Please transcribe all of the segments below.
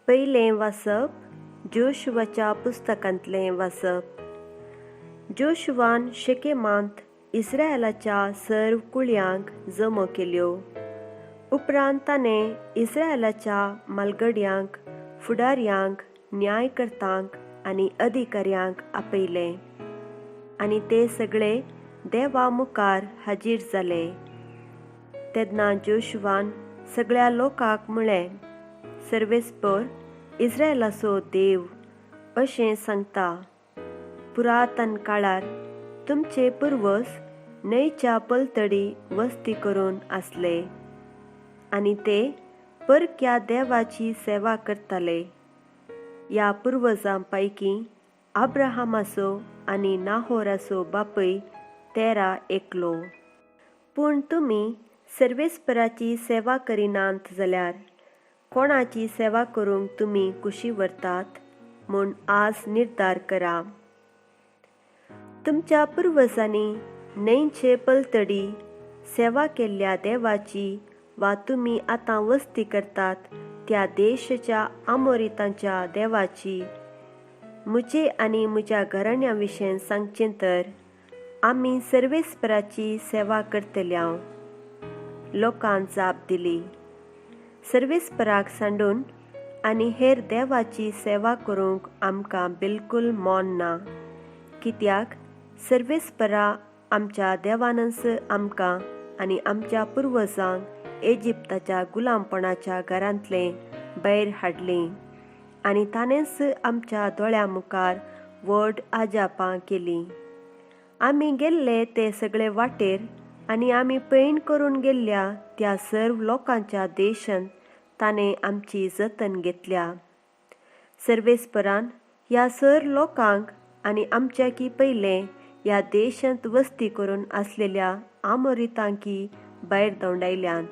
पयलें वाचप जोशुआच्या पुस्तकांतलें वाचप. जोशुआन शेकेमांत इस्रायलाच्या सर्व कुळयांक जमो केल्यो. उपरांत ताणें इस्रायलाच्या मालगड्यांक, फुडाऱ्यांक, न्यायकर्तांक आनी अधिकाऱ्यांक आपयले आनी ते सगळे देवा मुखार हाजीर जाले. तेन्ना जोशुआन सगळ्या लोकांक म्हळें, सर्वेस्पर इस्रायलाचो देव अशें सांगता, पुरातन काळार तुमचे पुर्वज न्हंयच्या पलतडी वस्ती करून आसले आनी ते परक्या देवाची सेवा करताले. ह्या पुर्वजां पैकी अब्राहमाचो आनी नाहोराचो बापूय तेरा एकलो. पूण तुमी सर्वेस्पराची सेवा करिनात जाल्यार कोणाची सेवा करूंक तुमी कुशी व्हरतात म्हूण आज निर्धार करा. तुमच्या पुर्वजांनी न्हंयचे पलतडी सेवा केल्ल्या देवाची वा तुमी आतां वस्ती करतात त्या देशाच्या आमोरितांच्या देवाची म्हजे आनी म्हज्या घराण्या विशीं सांगचें तर आमी सर्वेस्पराची सेवा करतल्या. लोकान जाप दिली, सर्वेस्पराक सांडून आनी हेर देवाची सेवा करूंक आमकां बिलकूल मन ना, कित्याक सर्वेस्परा आमच्या देवानच आमकां आनी आमच्या पुर्वजांक इजिप्ताच्या गुलामपणाच्या घरांतलें भायर हाडलें आनी ताणेंच आमच्या दोळ्यां मुखार व्हड आजापां केलीं. आमी गेल्ले ते सगळे वाटेर आनी आमी पैण करून गेल्ल्या त्या सर्व लोकांच्या देशांत ताणें आमची जतन घेतल्या. सर्वेस्परान ह्या सर लोकांक आनी आमच्या की पयलें ह्या देशांत वस्ती करून आसलेल्या आमोरितांकी भायर धांवडायल्यांत.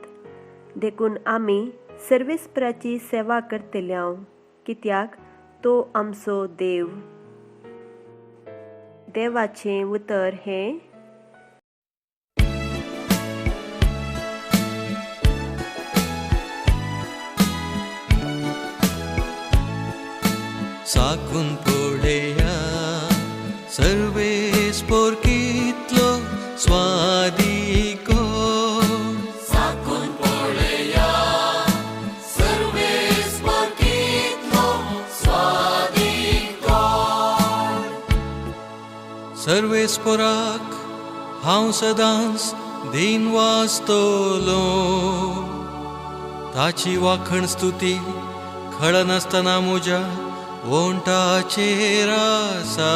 देखून आमी सर्वेस्पराची सेवा करतल्या, कित्याक तो आमचो देव. देवाचें उतर हें. साकून पळया सर्वेस्पर कितलो स्वादिको, साकून पळया सर्वेस्पर कितलो स्वादिको. सर्वेस्पराक हांव सदांच दिन वाचतलो, ताची वाखण स्तुती खळनासतना म्हज्या वोंटाचेर आसा.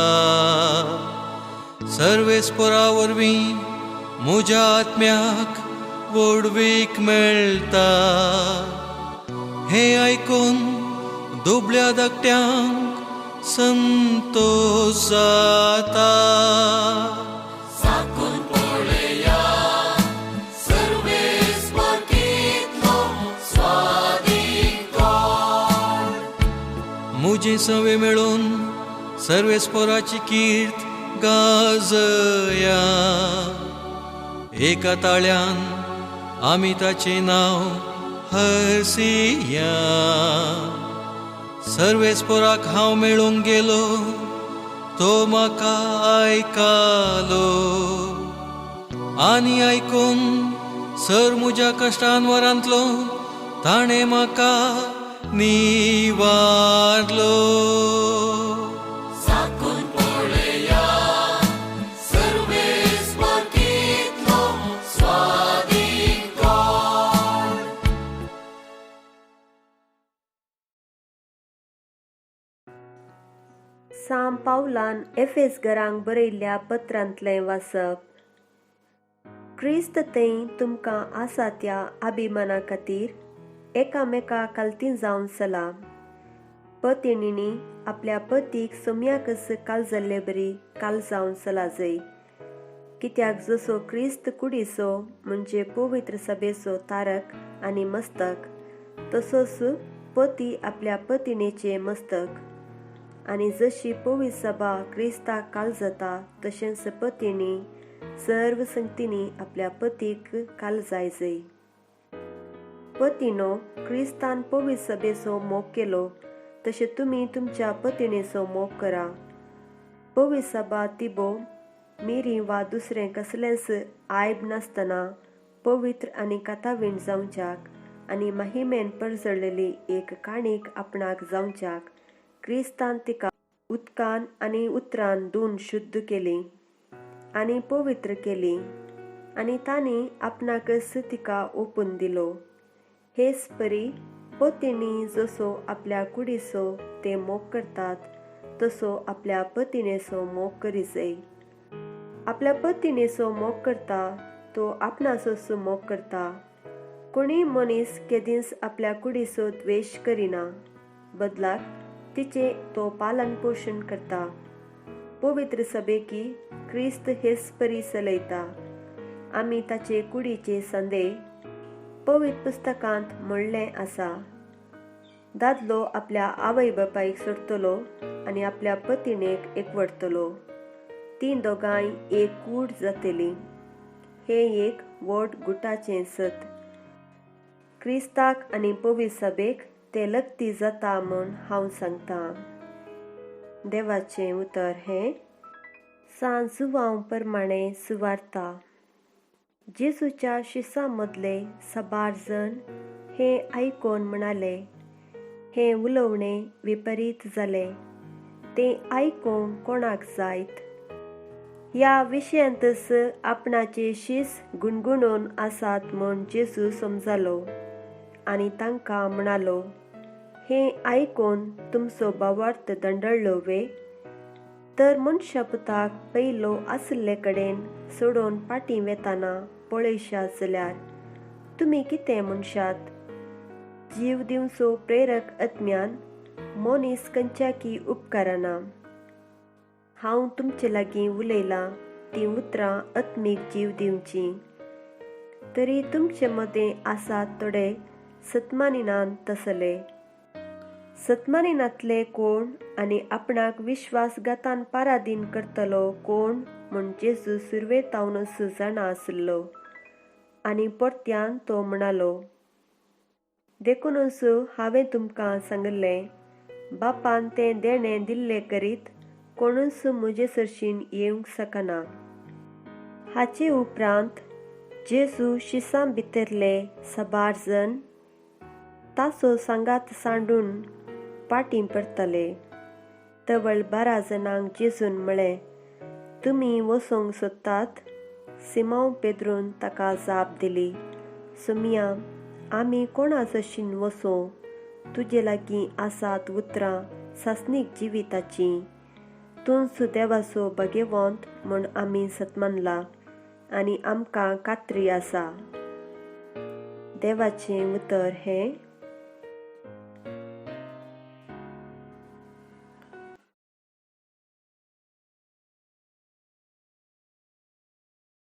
सर्वेस्परा वरवीं म्हज्या आत्म्याक व्हडवीक मेळटा. हें आयकून दुबळ्या धाकट्यांक संतोश जाता. साकून पळया सर्वेस्पर कितलो स्वादिको. म्हजें सवे मेळून सर्वेस्पराची कीर्त गाजया. एका ताळ्यान आमी ताचें नांव हरसिया. सर्वेस्पराक हांव मेळूंक गेलो, तो म्हाका आयकालो आनी आयकून सर म्हज्या कश्टान वरांतलो ताणें म्हाका निवारलो. साकून पळया सर्वेस्पर कितलो स्वादिको. साम पावलान एफेस घरांक बरयल्ल्या पत्रांतलें वाचप. क्रिस्त थंय तुमकां आसा त्या अभिमाना खातीर एकामेका कालती जावन चला. पतिणींनी आपल्या पतीक सोम्याकच काल जाल्ले बरी काल जावन चला जय, कित्याक जसो क्रिस्त कुडीचो म्हणजे पवित्र सभेचो तारक आनी मस्तक, तसोच पती आपल्या पतिणेचें मस्तक. आनी जशी पवित्र सभा क्रिस्ताक काल जाता, तशेंच पतिणी सर्व संगतींनी आपल्या पतीक काल जाय जय. पतीनो क्रिस्तान पवित्र सभेचो मोग केलो तशें तुमी तुमच्या पतिणेचो मोग करा. पवित्र सभा तिबो मिरी वा दुसरें कसलेंच आयब नासतना पवित्र आनी कातावीण जावच्याक आनी महिमेन परजळलेली एक काणीक आपणाक जावच्याक क्रिस्तान तिका उदकान आनी उतरान धुवन शुद्ध केली आनी पवित्र केली आनी तांणी आपणाकच तिका ओपून दिलो. हेच परी पतिणी जसो आपल्या कुडीचो ते मोग करतात तसो आपल्या पतिणेचो मोग करीजय. आपल्या पतिणेचो मोग करता तो आपणाचोच मोग करता. कोणीय मनीस केदींच आपल्या कुडीचो द्वेश करिना, बदलाक तिचे तो पालन पोशण करता. पवित्र सभेकी क्रिस्त हेच परी चलयता. आमी ताचे कुडीचे संदे पवित्र पुस्तकांत म्हणलें आसा, दादलो आपल्या आवय बापायक सोडटलो आनी आपल्या पतिणेक एकवटतलो, तीं दोगांय एक कूड जातली. हें एक व्हड गुटाचें सत. क्रिस्ताक आनी पवित्र सभेक तें लग्ती जाता म्हूण हांव सांगतां. देवाचें उतर हें सांत जुवांव प्रमाणें सुवार्ता. जेजूच्या शिसां मदले साबार जण हें आयकून म्हणाले, हें उलोवणें विपरीत जालें, तें आयकूंक कोणाक जायत? ह्या विशयांतच आपणाचे शीस गुणगुणून आसात म्हूण जेजू समजालो आनी तांकां म्हणालो, हें आयकून तुमचो भावार्थ दंडळ्ळो वे? तर मनशा पुताक पयलो आशिल्ले कडेन सोडून फाटीं वेताना पळयशात जाल्यार तुमी कितें म्हणशात? जीव दिवचो प्रेरक आत्म्यान मनीस खंयच्याकी उपकारना. हांव तुमचे लागीं उलयलां तीं उतरां आत्मीक जीव दिवचीं, तरी तुमचे मदें आसात थोडे सतमानिनान तसले. सतमानिनांतले कोण आनी आपणाक विश्वासघातान पारादीन करतलो कोण म्हूण जेजू सुरवेतावनच जाणा आशिल्लो आनी परत्यान तो म्हणालो, देखूनच हांवें तुमकां सांगिल्लें, बापान तें देणें दिल्लें करीत कोणूच म्हजे सरशीन येवंक शकना. हाचे उपरांत जेजू शिसां भितरले साबार जण ताचो सांगात सांडून फाटीं परतले. तवळ 12 जाणांक जेजून म्हळें, तुमी वचूंक सोदतात? सिमांव पेद्रून ताका जाप दिली, सोमिया, आमी कोणा सरशीन वचूं? तुजे लागीं आसात उतरां सासणीक जिविताचीं. तूंच देवाचो भाग्यवंत म्हूण आमी सतमानला आनी आमकां खात्री आसा. देवाचें उतर हें.